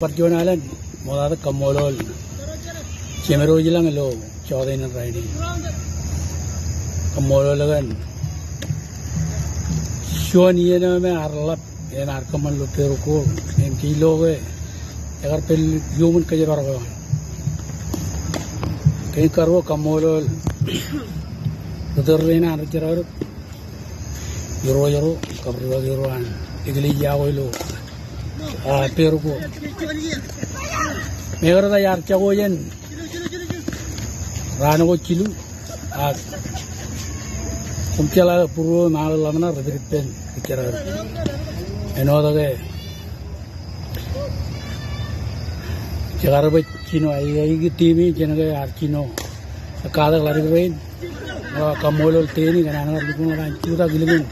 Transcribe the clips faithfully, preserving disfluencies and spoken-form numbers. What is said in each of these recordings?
Bar juon alen, ṃokta kaṃṃoolol jemed eo ilañ ilo jọteen in rainin. Kaṃṃoolol kōn juon iien eo me ear ḷap im ear kōṃṃan ilo Peru Gold im jej lo ke ekar pād iuṃwin kōjparok eo an. Kein karuo kaṃṃoolol ri tōl rein an ri jerọwiwi, irooj ro kab ri-wōt ro an eklejia ko ilo, ah, Peru Gold. Mekarta iar jako jān raan ko jilu, ak koṃ jeḷā būruō im aolep ḷōmṇak rej pād ippān ri jerọwiwi. Āinwōt ke jekar bwe jino, aikuj team in jān ke ear jino katak ḷadik rein. Eo, kaṃṃoolol Teni kōn an kar lukkuun ḷap an jutak ilikin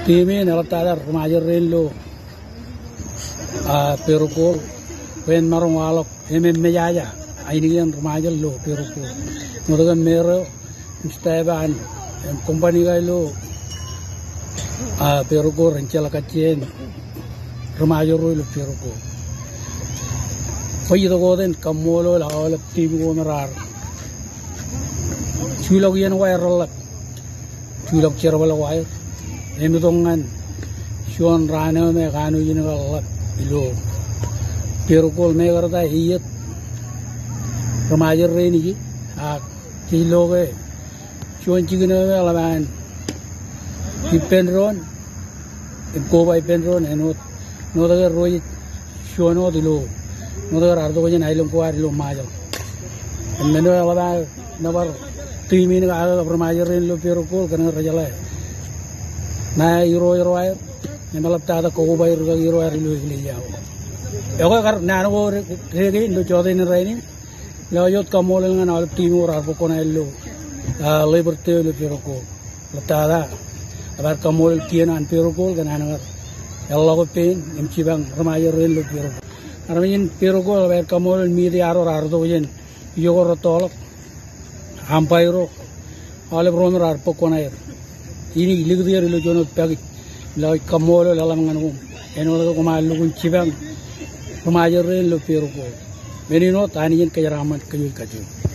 team in, eḷaptata ri-Ṃajeḷ rein ilo, ah, Peru Gold bwe en maroñ waḷọk im eṃṃajaja ainikien ri-Ṃajeḷ ilo Peru Gold. Āinwōt ke mayor eo im staff eo an im company ko ilo, ah, Peru Gold ren jeḷā kajjien ri-Ṃajeḷ ro ilo Peru Gold. Bwe itok wōt en kaṃṃoolol aolep team ko me raar juḷọk iien ko aer reḷḷap, juḷọk jerbal ko aer im itok ñan juon raan eo me kanooj in ekar ḷap ilo Peru Gold. Mekarta eiiet ri-Ṃajeḷ rein ije, ak jej lo ke juon jikin eo me eḷap an ippān doon im koba ippān doon, āinwōt, āinwōt ke ro ej juon wōt ilo, āinwōt ke raar itok jān aelōñ ko ad ilo Ṃajeḷ. Im men eo eḷap an nōbar team in kake kab ri-Ṃajeḷ rein ilo Peru Gold kōn ke rejeḷā ṇae irooj ro aer im eḷaptata koba ro kake ro aer ilo eklejia ko. Ekwe kar naan ko re-, rekein ilo jọteen in rainin. Ilo wōt kaṃṃoolol ñan aolep team ko raar bōk kuṇaer ilo, ah, Labor Day ilo Peru Gold. Ḷaptata ebar kaṃṃoolol kien an Peru Gold kōn an kar eḷḷọk ippān im jipañ ri-Ṃajeḷ rein ilo Peru Gold. Armej in Peru Gold ebar kaṃṃoolol media ro raar itok jān ijo ko rettoḷọk, umpire ro, aolep ro me raar bōk kuṇaer. Inaaj likūt er ilo juon wōt pakij. Ilo aō kaṃṃoolol eḷap ñan koṃ āinwōt ke koṃ ar lukkuun jipañ ri-Ṃajeḷ rein ilo Peru Gold. Men in wōt, Anij en kōjeraaṃṃan kōj kajjojo.